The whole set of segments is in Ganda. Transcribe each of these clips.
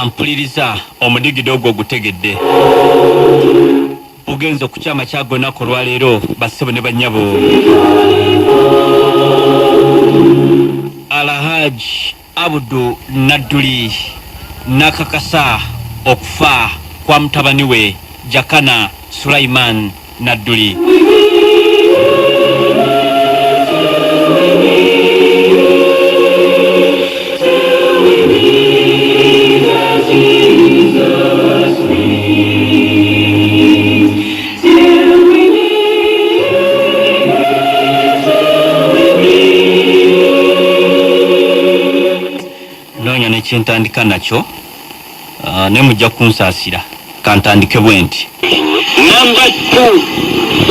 Ampuliriza omudigido ogwo ogutegedde. Bugenze okukyama kyago olunaku olwaleero bassebo ne bannyabo. Alhaj Abdu Nadduli n'akakasa okufa kwa mutabani we Jakana Sulaiman Nadduli. Noonya nekyentandika nakyo ah, naye mujja kunsaasira kantandike bwe nti. Number two,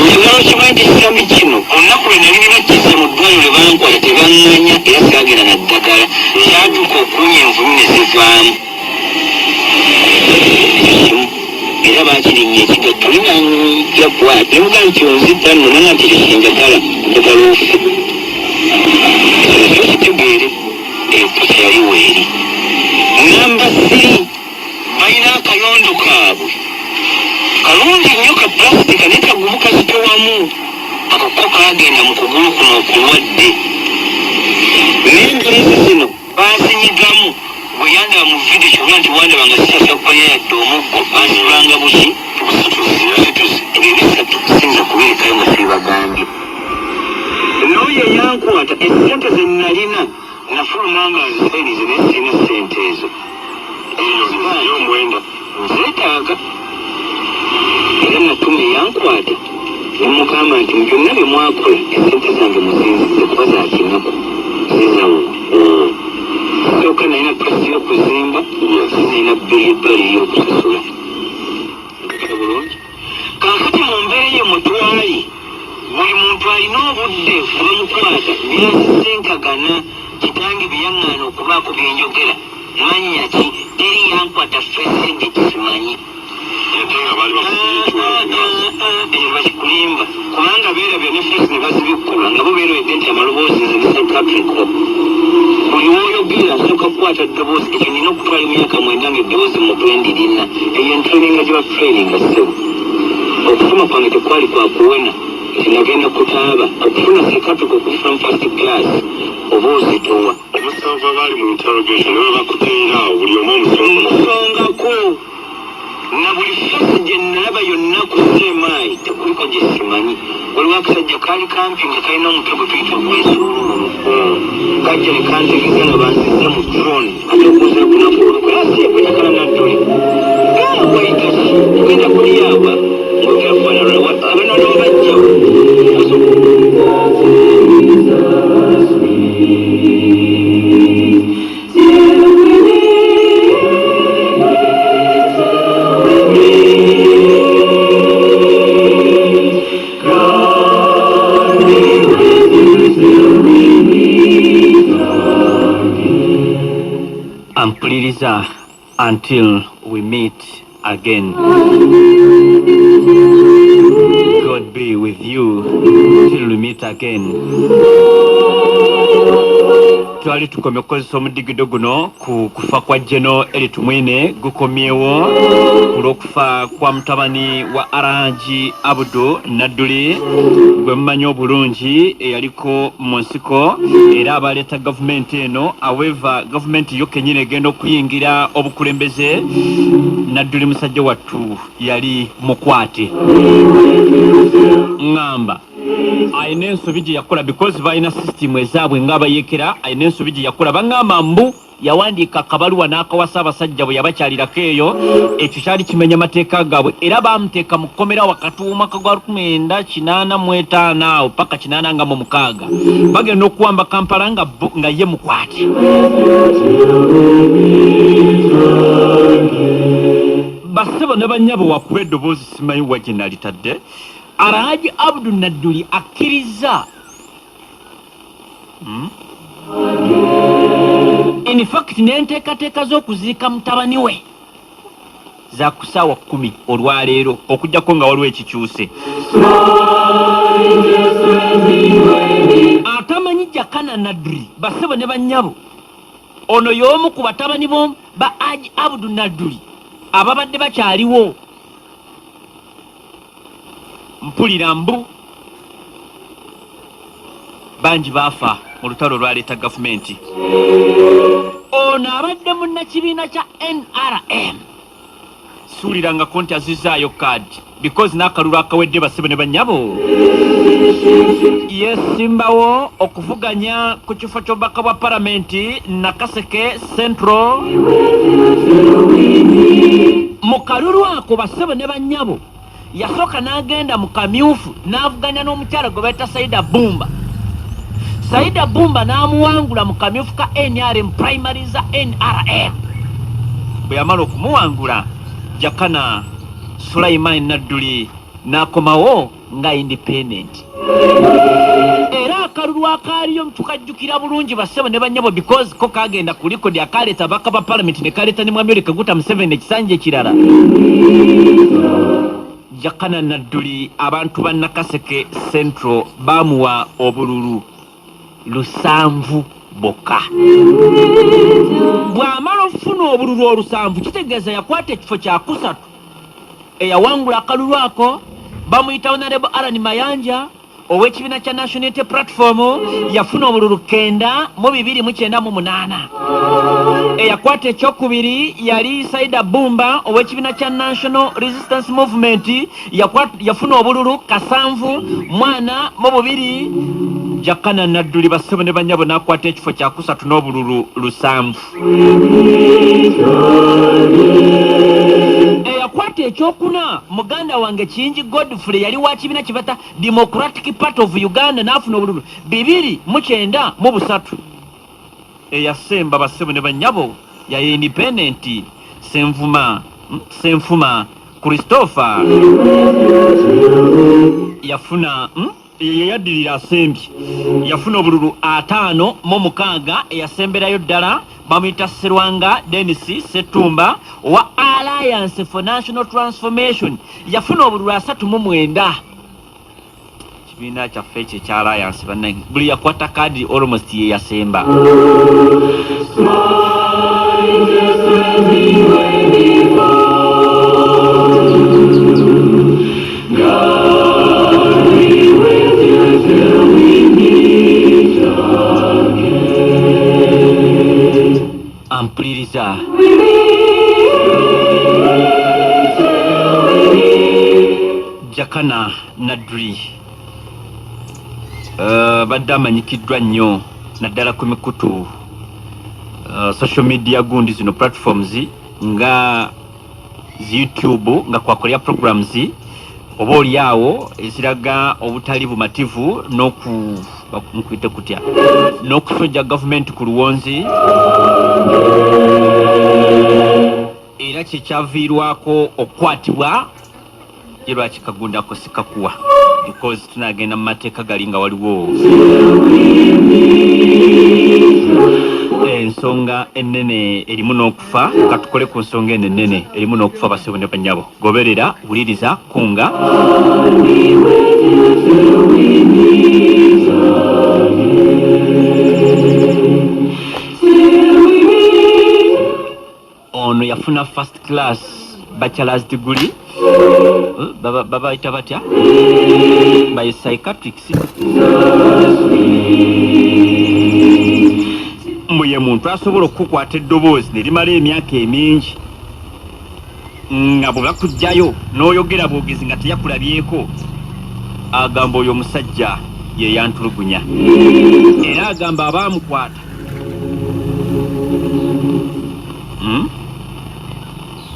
njagala okimanye nti Sammy kino olunaku lwe nali nina kizza mu ddwaliro lwe bankwata tebaŋŋanya era saagenda na ddagala kyatuuka okuwunya envunyu ne zivaamu. Ekyo kimu era baakirinnya ekigatto oli n'anjja bw'ati ne mugamba nti onzita nno nanga nti ekyo kye njagala njagala ofe. Ekyo nakyo okitegeere eyo piki yali weeri. Number three. Balina akayondo kaabwe kalungi nnyo ka pulastika naye kagumu kazitowamu. Ako ko kaagenda mu kugulu kuno okulwadde. N'embiriizi zino baazinyigamu. Bwe yandaba mu vidiyo ky'obula nti wandaba nga sikyasaba kubalira yadde omuggo, bansitulanga buki? Busituzi. Busituzi. Ebyo ebisatu siyinza kubirekayo nga sibibagambye. N'oyo eyankwata essente ze nnalina Nafuluma nga nzisainize naye sirina ssente ezo. Ezo nzeetaaga. Era natuma eyankwata ne mmugamba nti mu byonna bye mwakola essente zange muzinzize kuba za kinaku zizawo. Sooka nalina pasi y'okuzimba, nalina bbiru y'ebbali ey'okusasula. Mpulira bulungi? Kaakati mu mbeera eyo mwe twali, buli muntu alina obudde bwe bamukwata n'asisinkagana. Kitange bye yaŋŋaana okubaako bye njogera, mannya ki, teri yankwata face gye simanyi. Ate nga baali bakubye ekiwero ku maaso. Ekyo tebakikulimba kubanga beerabira ne face ne bazibikkula nga bo beerabidde nti amaloboozi nze ndi psychiatrical. Buli w'oyogera nsooka kukwata ddoboozi, ekyo nnina okutwala emyaka mwenda ng'eddoboozi mu mutwe ndirina. Eyo entraininga gye batraininga ssebo. Okusoma kwange tekwali kwa kuwena nti nagenda kutaaba. Okufuna psychiatric okufuna mu first class oba ozitowa. Omusanvu abaali mu interrogation ne webakuteera awo buli omu omusonga. Omusongako na buli face gye nalaba yonna ku CMI tekuliko gye simanyi. Waliwo akasajja kaali kampi nga kalina omutwe gwe tuyita ogw'ensuuluulu. Kajja ne kantegeeza nga banzizza mu drone ate okunzira ku lunaku olwo era si yegwe Jakana Nadduli. Wayita ki? Ogenda kulyawa ng'ogera kubanalula abanalula bajjawo. Ampuliriza until we meet again. God be with you till we meet again. Twali tukomye okukozesa omudigido guno ku kufa kwa Geno Eli Tumwine gukomyewo ku lw'okufa kwa mutabani wa Alhaji Abdu Nadduli gwe mumanyi obulungi eyaliko mu nsiko era abaleeta gavumenti eno. However, gavumenti yo kenyini egenda okuyingira obukulembeze, Nadduli musajja wattu yali mukwate. Ŋŋamba alina ensobi gye yakola because balina system ezaabwe ng'abayekera, alina ensobi gye yakola. Baŋŋamba mbu yawandiika akabaluwa n'akawa Ssaabasajja bwe yabakyalirako eyo. Ekyo kyali kimenya mateeka gaabwe era baamuteeka mu kkomera wakati w'omwaka gwa 1985 awo paka 86. Bagenda okuwamba Kampala nga bo nga ye mukwate. Bassebo ne bannyabo wakuba eddoboozi simanyi wa gye nalitadde. Alhaji Abdu Nadduli akkirizza In fact n'enteekateeka z'okuziika mutabani we za ku ssaawa kkumi olwaleero okuggyako nga waliwo ekikyuse. Atamanyi Jakana Nadri, bassebo ne bannyabo. Ono y'omu ku batabani ba Haji Abdu Nadduli ababadde bakyaliwo. Mpulira mbu bangi baafa mu lutalo olwaleeta gavumenti. Ono abadde munnakibiina kya NRM. Siwulirangako nti azizaayo kaadi because n'akalulu akawedde basebo ne bannyabo yesimbawo okuvuganya ku kifo ky'obubaka bwa palamenti Nakaseke Central. Mu kalulu ako basebo ne bannyabo yasooka n'agenda mu kamyufu n'avuganya n'omukyala gwe bayita Saida Bumba. Saida Bumba n'amuwangula mu kamyufu ka NRM primary za NRM. Bwe yamala okumuwangula, Jakana Sulaiman Nadduli n'akomawo nga independent. Era akalulu akaaliyo tukajjukira bulungi bassebo ne bannyabo because ko kagenda ku likodi akaleeta ababaka ba palamenti ne kaleeta ne Mwami Yoweri Kaguta Museveni ekisanja ekirala. Jakana Nadduli abantu ba Nakaseke Central baamuwa obululu lusanvu bokka. Bw'amala okufuna obululu olusanvu kitegeeza yakwata ekifo kyakusatu. Eyawangula akalulu ako bamuyita Honorable Allan Mayanja ow'ekibiina kya National Unity Platform yafuna obululu 998. Eyakwata ekyokubiri yali Saida Bumba ow'ekibiina kya National Resistance Movement yafuna obululu 742. Jakana Nadduli bassebo ne bannyabo n'akwata ekifo kyakusatu n'obululu 7. Eyakwata ekyokuna muganda wange Kiyingi Godfrey yali wa kibiina kibata Democratic Party of Uganda n'afuna obululu 293. Eyasemba bassebo ne bannyabo ya Independent Senvuma Senfuma Christopher yafuna Ye yaddirira asembye yafuna obululu 56. Eyasemberayo ddala bamuyita Serwanga Denis Ssettumba owa Alliance for National Transformation yafuna obululu 39. Kibiina kyaffe ekyo ekya Alliance bannange buli yakwata kaadi almost ye yasemba. Ampuliriza Jakana Nadduli badde amanyikiddwa nnyo naddala ku mikutu social media gundi zino platforms nga zi YouTube nga kwakolera programs oba oli awo eziraga obutali bumativu n'oku nkuyite kutya n'okusojja gavumenti ku luwonzi era kyekyaviirwako okukwatibwa. Ye lwaki kagundako sikakuwa because tunagenda mu mateeka gali nga waliwo ensonga ennene erimu n'okufa. Katukole ku nsonga eno ennene erimu n'okufa basebo ne banyabo. Goberera, wuliriza, kunga. Ono yafuna first class bachelor's degree, babayita batya, by psychiatrics. Mbu ye muntu asobola okukukwata eddoboozi ne limala emyaka emingi nga bwe bakugjayo n'oyogera bwogezi nga teyakulabyeko. Agamba oyo omusajja ye yantulugunya, era agamba abaamukwata.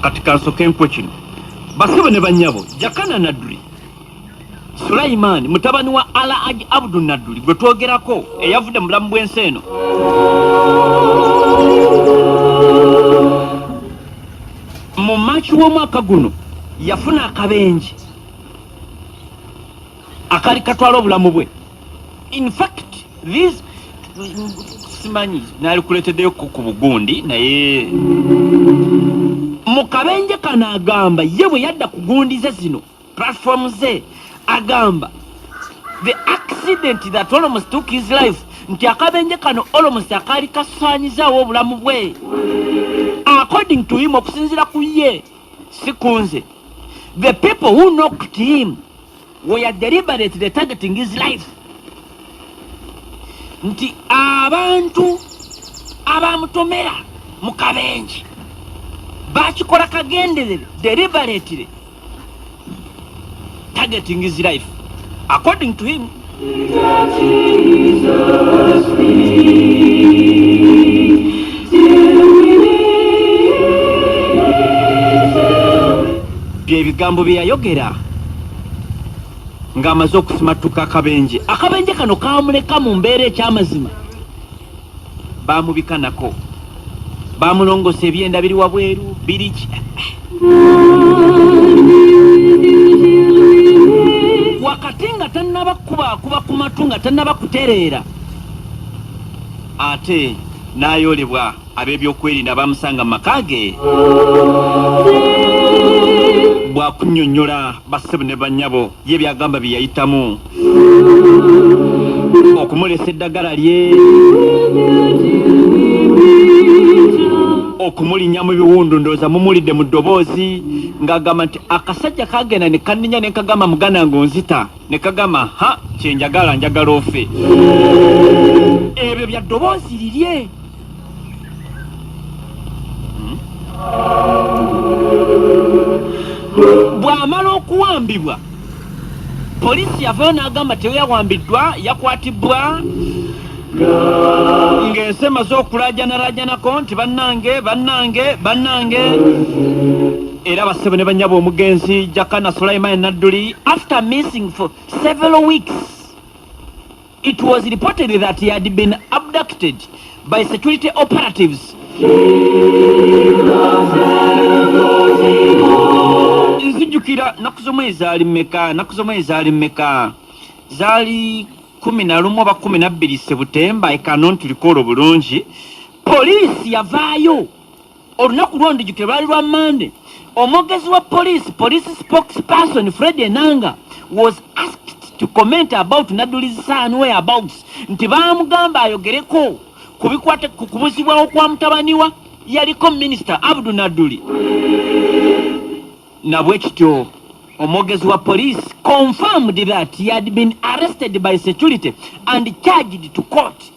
Kati kansoke nkwe kino basebo ne bannyabo. Jakana Nadduli Sulaiman mutabani wa Alhaji Abdu Nadduli gwe twogerako eyavudde mu bulamu bw'ensi eno mu Maaki w'omwaka guno yafuna akabenje akali katwala obulamu bwe. In fact this simanyi nalikuleteddeyo ku bugundi, naye mu kabenje kano agamba ye bwe yadda ku gundi ze zino platform ze agamba the accident that almost took his life. Nti akabenje kano almost akaali kasaanyizaawo obulamu bwe. According to him, okusinziira ku ye, si ku nze, the people who knocked him were deliberately targeting his life. Nti abantu abamutomera mu kabenje bakikola kagenderere, deliberately targeting his life, according to him. Byebigambo bye yayogera ng'amaze okusimattuka akabenje. Akabenje kano kamuleka mu mbeera ekyamazima bamubika nako, bamulongosa ebyenda biri wabweru biriki. Wakati nga tannaba kubakuba ku matu, nga tannaba kutereera, ate n'ayoolebwa ab'ebyokwerinda bamusanga mu maka ge bwakunnyonnyola bassebo ne bannyabo ye byagamba bye yayitamu okumulesa eddagala lye, okumulinnya mu biwundu. Ndowooza mumulidde mu ddoboozi ng'agamba nti akasajja kagenda ne kanninya ne nkagamba, "Muganda ng'onzita," ne kagamba, "Ha, kyenjagala, njagala ofe." Ebyo bya ddoboozi lirye. Bw'amala okuwambibwa, poliisi yavayo n'agamba teyawambiddwa, yakwatibwa ng'ensi emaze okulaajanalaajanako nti bannange, bannange, bannange. Era bassebo ne bannyabo, omugenzi Jakana Sulaiman Nadduli, after missing for several weeks, it was reported that he had been abducted by security operatives. Nzijukira naku z'omwezi zaali mmeka? Naku z'omwezi zaali mmeka? Zaali 11 oba 12 Sebutemba, ekanontulikoola bulungi. Poliisi yavaayo olunaku lwondijukire lwali lwa Mande. Omwogezi wa poliisi, police spokesperson Fred Enanga, was asked to comment about Nadduli's son whereabouts, nti baamugamba ayogereko ku bikwata ku kubuzibwawo kwa mutabani wa yaliko minisita Abdu Nadduli. Nabwe kityo omwogezi wa police confirmed that he had been arrested by security and charged to court.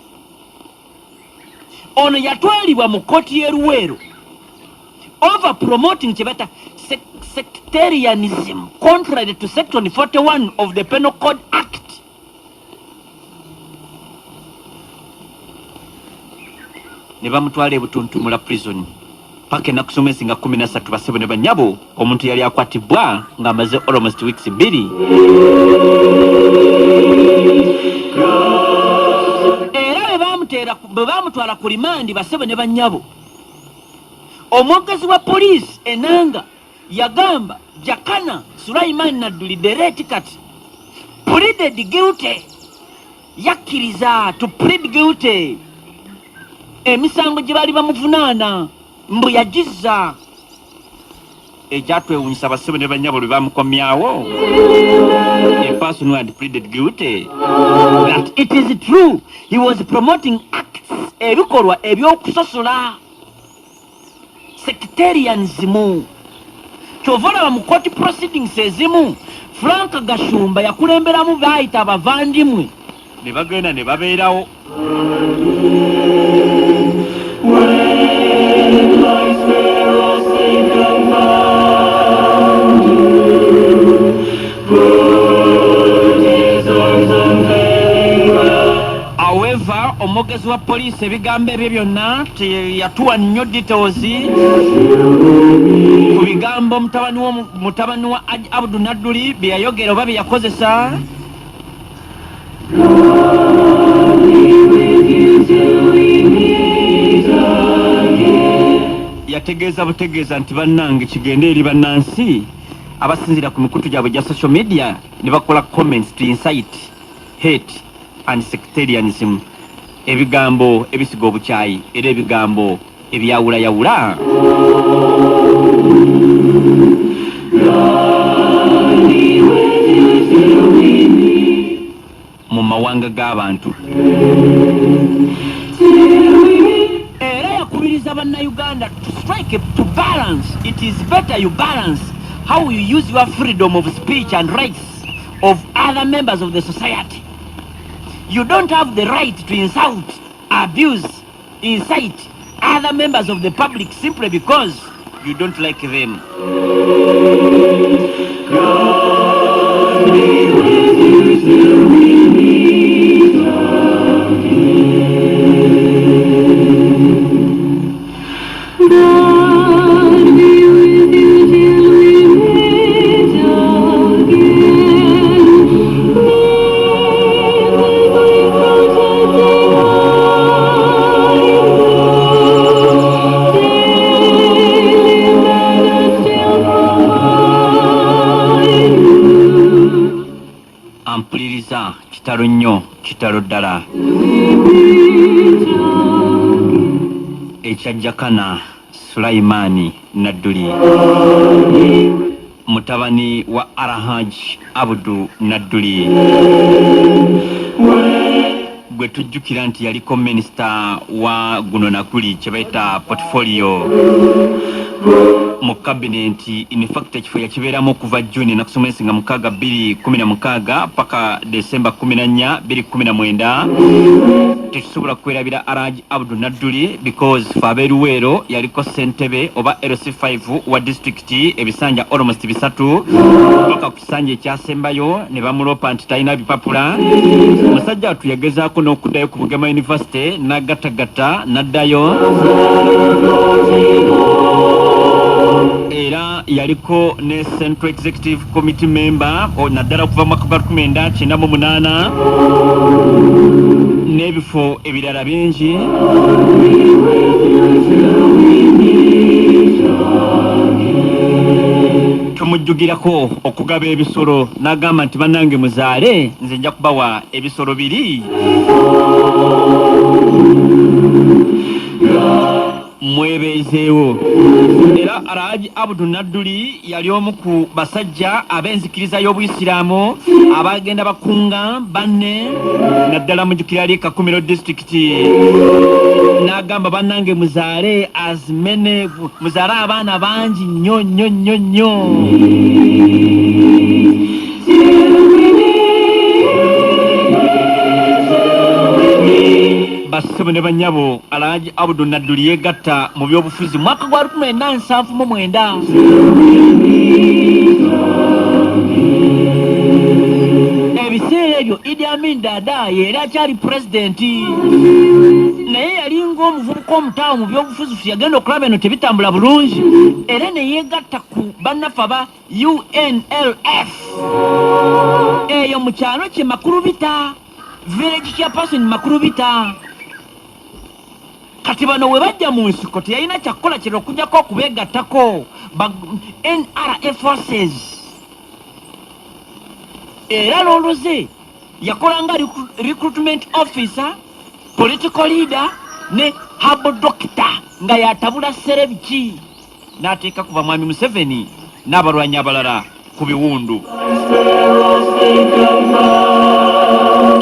Ono yatwalibwa mu kkooti y'e Luweero over promoting kye bata sectarianism contrary to section 41 of the Penal Code Act. Ne bamutwala ebutuntumula prison paka ennaku z'omwezi nga 13. Basebo ne bannyabo, omuntu yali akwatibwa ng'amaze almost weeks 2. Era bwe baamutwala ku limandi, basebo ne bannyabo, omwogezi wa poliisi Enanga yagamba Jakana Sulaiman Nadduli the late kati pleaded guilty, yakkiriza to plead guilty emisango gye baali bamuvunaana mbu yagizza. Ekyatwewunyisa, basebo ne bannyabo, lwe bamukomyawo, a person who had pleaded guilty that it is true he was promoting acts, ebikolwa ebyokusosola, sectarianism. Kyova olaba mu court proceedings ezimu Frank Gashumba yakulemberamu baayita abavandimwe ne bagenda ne babeerawo. When life's peril safe confound you, put his arms unfailing round. However, omwogezi wa poliisi ebigambo ebyo byonna teyatuwa nnyo details ku bigambo mutabani wa Abdu Nadduli bye yayogera oba bye yakozesa. God be with you till we meet again. Yategeeza butegeeza nti bannange, kigende eri bannansi abasinziira ku mikutu gyabwe gya social media ne bakola comments to incite hate and sectarianism, ebigambo ebisiga obukyayi era ebigambo ebyawulayawula. God be with you till we meet. Mu mawanga g'abantu. Era yakubiriza Bannayuganda to strike to balance. It is better you balance how you use your freedom of speech and rights of other members of the society. You don't have the right to insult, abuse, incite other members of the public simply because you don't like them. God be with you till we meet again. God be with you till we meet again. Neath his wings protecting I go, daily banner still provide you. Ampuliriza, kitalo nnyo, kitalo ddala. We meet again. Ekya Jakana Sulaiman Nadduli, mutabani wa Alhaj Abdu Nadduli, gwe tujjukira nti yaliko minisita wa guno na guli kye bayita portfolio mu kabineti. In fact, ekifo yakibeeramu okuva Juni nakusomesi nga 6 2016 paka Desemba 14 2019. Tetusobola kwerabira Alhaj Abdu Nadduli because fe ab'e Luweero yaliko ssentebe oba LC5 wa disitulikiti, ebisanja almost 300, paka ku kisanja ekyasembayo ne bamulopa nti talina bipapula. Musajja wattu yagezaako n'okuddayo ku Bugema University n'agattagatta n'addayo. Era yaliko ne Central Executive Committee member naddala okuva mu mwaka gwa 1998 n'ebifo ebirala bingi. Be with you till we meet again. Tumujjugirako okugaba ebisolo n'agamba nti, "Bannange, muzaale, nze nja kubawa ebisolo biri mwebeezeewo." Era Alhaji Abudu Nadduli yali omu ku basajja ab'enzikiriza y'Obuyisiraamu abagenda bakunga banne, naddala mujjukira ali Kakumiro Disitulikiti, n'agamba, "Bannange, muzaale as many, muzaale abaana bangi nnyo nnyo nnyo nnyo." Till we meet, till we meet. Bassebo ne bannyabo, Alhaji Abudu Nadduli yeegatta mu byobufuzi mwaka gwa 1979. Till we meet again. Ebiseera ebyo Idi Amin Dada yeri akyali pulezidenti, naye yalinga omuvubuka omutaawo mu byobufuzi. Yagenda okulaba eno tebitambula bulungi, era ne yeegatta ku bannaffe aba UNLF eyo mu kyalo kye Makulubita, village chairperson Makulubita. Kati bano we bajja mu nsiko, teyalina kyakukola kira okujjako okubeegattako NRA forces. Era lwoluze yakola nga recruitment officer, political leader ne herbal doctor, nga yatabula serebiki n'ateeka kuva Mwami Museveni n'abalwanyi abalala ku biwundu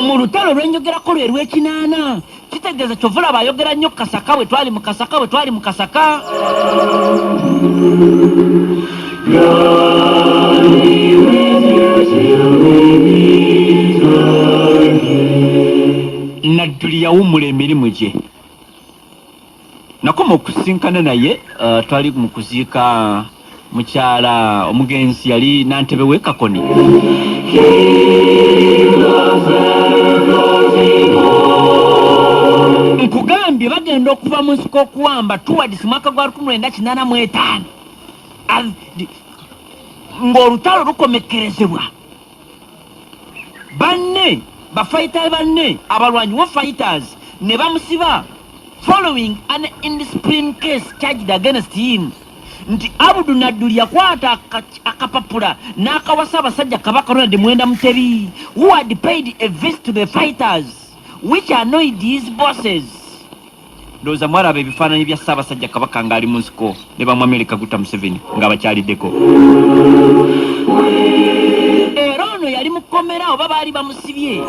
mu lutalo lwenjogerako lwe lwekinaana. Kitegeeza kyovulaba ayogera nnyo Kasaka, bwe twali mu Kasaka, bwe twali mu Kasaka. God be with you till we meet again. Nadduli yawummula emirimu gye. Nakoma okusinkana naye, twali mu kuziika mukyala omugenzi yali nantebe w'e Kakoni. Keep God's banner floating on. Nkugambye, bagenda okuva mu nsiko okuwamba towards mwaka gwa 1985, ng'olutalo lukomekkerezebwa, banne bafaita, banne abalwanyi, war fighters, ne bamusiba following an indiscipline case charged against him, nti Abudu Nadduli yakwata akapapula n'akawasa abasajja Kabaka Ronald Mwenda Mutebi, who had paid a visit to the fighters, which annoyed his bosses. Ndowooza mwalaba ebifaananyi bya Ssaabasajja Kabaka ng'ali mu nsiko ne bamwami Kaguta Museveni ng'abakyaliddeko. Era ono yali mu kkomera oba baali bamusibye,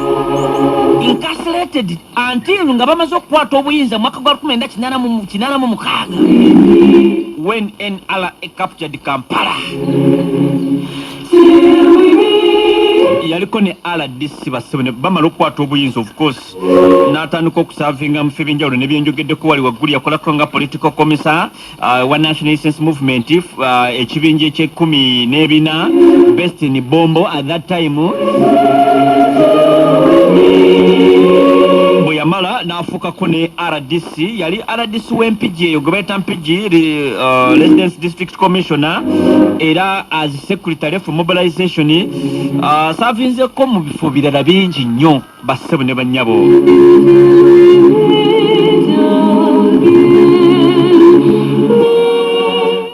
incarcerated until nga bamaze okukwata obuyinza mu mwaka gwa 1986, when NRA captured Kampala. Yaliko ne RDC, bassebo, ne bamala okukwata obuyinza, of course n'atandika okuservinga mu bifo ebyenjawulo nebyenjogeddeko wali waggulu. Yakolako nga political commissar wa National Resistance Movement, ekibinja ekyekumi n'ebina based in Bombo at that time. Bwe yamala n'afuukako ne RDC, yali RDC w'Empigi eyo gwe bayita Mpigi, Residence District Commissioner, era as secretary for mobilization. Servinzeko mu bifo birala bingi nnyo, bassebo ne bannyabo.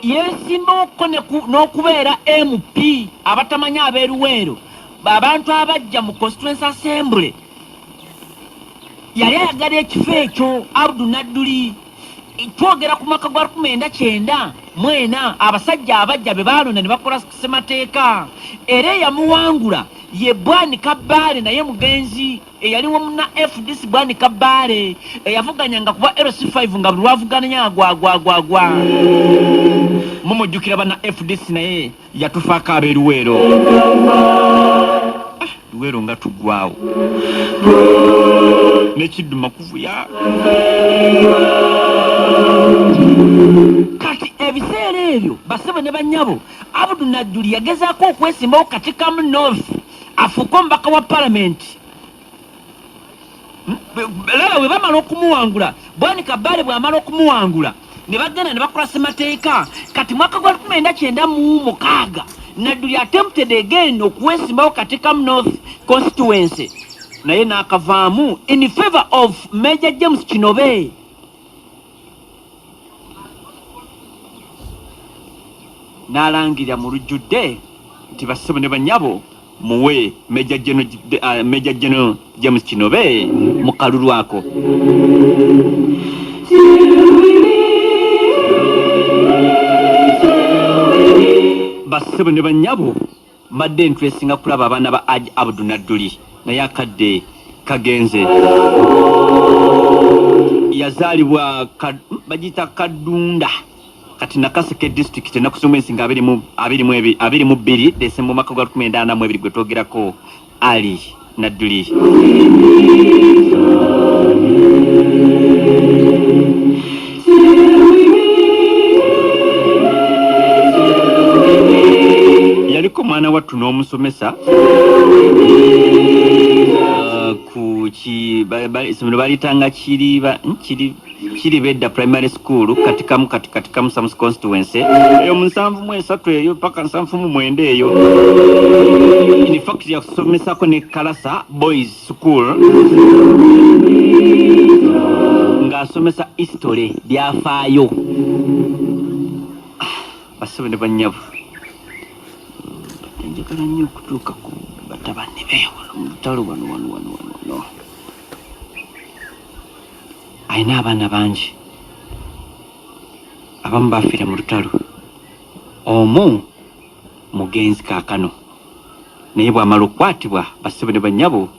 Yeesimbawoko n'okubeera MP. Abatamanyi ab'eruweero, abantu abajja mu Constituency Assembly, yali ayagala ekifo ekyo. Abdu Nadduli, twogera ku mwaka gwa 1994, abasajja abajja be baalonda ne bakola ssemateeka, era eyamuwangula ye Bwanika Bbaale, naye mugenzi, eyaliwo muna FDC. Bwanika Bbaale eyavuganyanga kuba LC5, nga buli lwavuganya agwagwagwagwa. Mumujjukira bana FDC, naye yatufaako ab'eruweero. Ah, Luweero nga tuggwawo nekiddu makuvuya. Kati ebiseera ebyo, basebo ne bannyabo, Abudu Nadduli yagezaako okwesimbawo Katikamu North afuuke omubaka wa palamenti. Laba, bwe bamala okumuwangula, Bwanika Bbaale bw'amala okumuwangula, ne bagenda ne bakola ssemateeka. Kati mwaka gwa 1996 Nadduli attempted again okwesimbawo Katikamu North constituency, naye n'akavaamu in favor of Major James Kinobe. N'alangirira mu lujjudde nti, "Bassebo ne bannyabo, muwe Major General James Kinobe mu kalulu ako." Bassebo ne bannyabo, mbadde ntwesinga kulaba abaana ba Haji Abdu Nadduli, naye akadde kagenze. Yazaalibwa bagiyita Kadunda, kati Nakaseke District, ennaku z'omwezi nga 22 Desemba omwaka gwa 1942, gwe twogerako Ali Nadduli. Yaliko mwana wattu n'omusomesa ku ki essomero balitanga Kiriba, kiri Bedda Primary School, Katikamu, kati Katikamu Sams constituency eyo mu 73 eyo paka 79 eyo. In fact yasomesako ne Kalasa Boys School ng'asomesa history, byafaayo. Bassebo ne bannyabo, njagala nnyo okutuuka ku batabani be wano mu lutalo wano wano wano wano wano. Alina abaana bangi, abamu bafiira mu lutalo, omu mugenzi kaakano. Naye bw'amala okukwatibwa, bassebo ne bannyabo,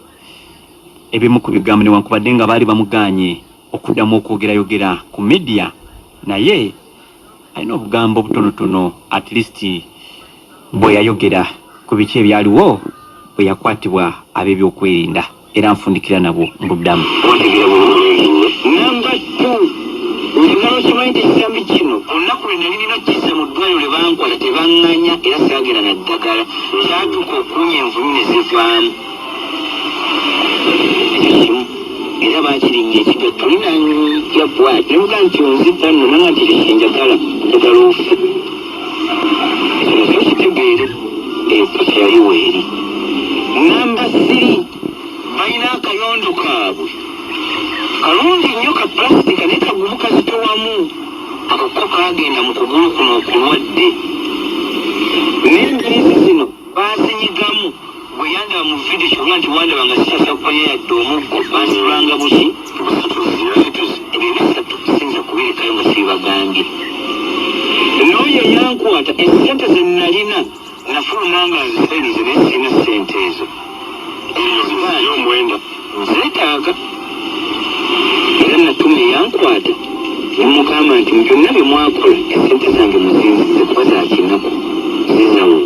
ebimu ku bigambo, newankubadde nga baali bamugaanye okuddamu okwogerayogera ku media, naye alina obugambo obutonotono at least bwe yayogera ku biki ebyaliwo bwe yakwatibwa ab'ebyokwerinda, era nfundikira nabwo mbuddamu. Otegeera bulungi nnyo. Number two, njagala okimanyi nti ekisambi kino, olunaku lwe nali nina okukissa mu ddwaliro lwe bankwata, tebaŋŋanya, era saagenda na ddagala. Kyatuuka okuwunya envunyu ne zivaamu. Ekyo kimu. Era bakirinnya ekigatto linanja bwati, nemugaa nti onzita nno, nanga nti ekyo kyenjagala, njagala ofe. Ekyo nakyo kitegeere, eposa yali weeri. Number three, balina akayondo kaabwe kalungi nnyo ka pulastika, naye kagumu, kazitowamu. Ako ko kagenda mu kugulu kuno okulwadde n'embirizi zino bazinyigamu. Bwe yandaba mu vidiyo, kyobula nti wandaba nga sikyasakupanya yadde omuggo, bansitulanga buki busituzi. Ebyo ebisatu siyinza kubirekayo nga sibibagambye. N'oyo eyankwata, esente ze nalina Nafuluma nga nzisayinize, naye sirina ssente ezo. Omwenda. Nzeetaaga. Era natuma eyankwata nemugamba nti mu byonna bye mwakola, esente zange muzinzize, kuba za kinaku, zizawo.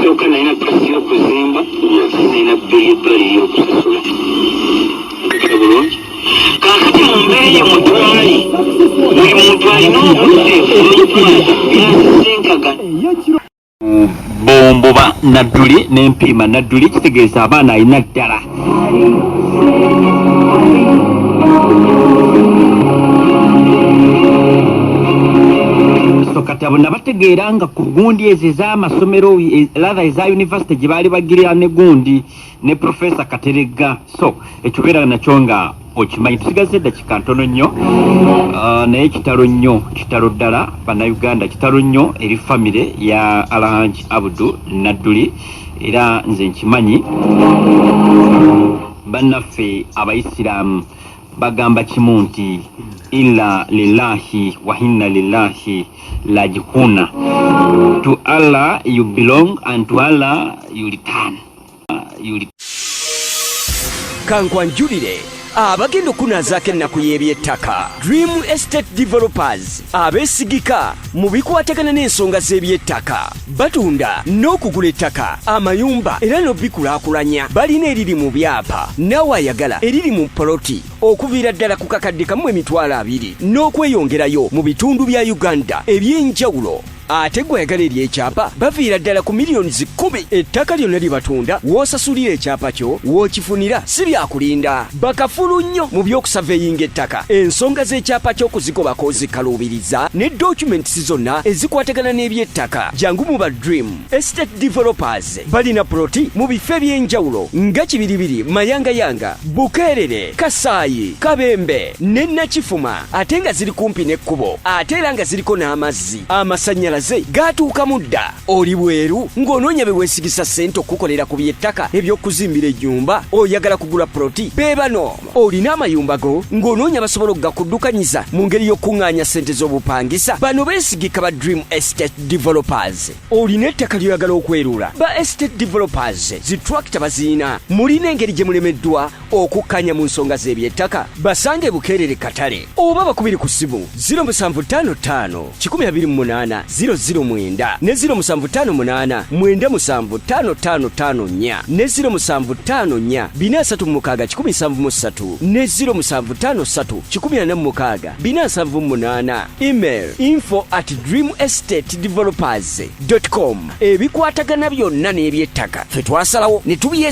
Sooka nalina pasi y'okuzimba, nalina bbeeyi ebbali y'okusasula. Ntegera bulungi. Kaakati mu mbeera ye mutwali, buli muntu alina obudde olwokwata byasisinkaga. Bomboba Nadduli n'empiima Nadduli, kitegeeza abaana alina ddala. So kati abo nabategeera nga ku gundi ezo ez'amasomero, rather eza university gye baali bagirira ne gundi ne Profesa Kateregga. So ekyo beera nakyo nga okimanyi. Tusigaze eddakiika ntono nnyo. Naye kitalo nnyo, kitalo ddala Bannayuganda, kitalo nnyo eri famire ya Alhaji Abudu Nadduli. Era nze nkimanyi bannaffe Abayisiraamu bagamba kimu nti inna lillahi wa inna lillahi rajihuna. To Allah you belong and to Allah you return. You Kankwanjulire abagenda okunaazaako ennaku y'ebyettaka, Dream Estate Developers, abeesigika mu bikwatagana n'ensonga z'ebyettaka. Batunda n'okugula ettaka, amayumba era n'obikulaakulanya. Balina eriri mu byapa, naawe ayagala eriri mu poloti, okuviira ddala ku 1,200,000 n'okweyongerayo mu bitundu bya Uganda eby'enjawulo. Ate gwe ayagala eryekyapa, baviira ddala ku miliyoni 10. Ettaka lyonna lye batunda, w'osasulira ekyapa kyo w'okifunira, si byakulinda. Bakafulu nnyo mu by'okusurveyinga ettaka, ensonga z'ekyapa ky'okuzigobako zikaluubiriza ne documents zonna ezikwatagana n'ebyettaka. Jangu mu ba Dream Estate Developers. Balina ploti mu bifo eby'enjawulo nga Kibiribiri, Mayangayanga, Bukeerere, Kasaayi, Kabembe ne Nakifuma, ate nga ziri kumpi n'ekkubo, ate era nga ziriko n'amazzi. Amasannyalaze gaatuukamu dda. Oli bweru ng'onoonya be weesigisa ssente okukolera ku by'ettaka eby'okuzimbira ennyumba, oyagala kugula ploti, be bano. Olina amayumba go ng'onoonya basobola okugakuddukanyiza mu ngeri y'okuŋŋaanya ssente z'obupangisa, bano beesigika ba Dream Estate Developers. Olina ettaka ly'oyagala okwerula, ba Estate Developers zi tractor baziina. Mulina engeri gye mulemeddwa okukkanya mu nsonga z'ebyettaka, basange Bukeerere Katale oba bakubiri ku ssimu 0755 128 009 ne 0758 975554 ne 0754 436 173 ne 0753 146 478. Email info@dreamestatedevelopers com. Ebikwatagana byonna n'ebyettaka, ffe twasalawo ne tubye.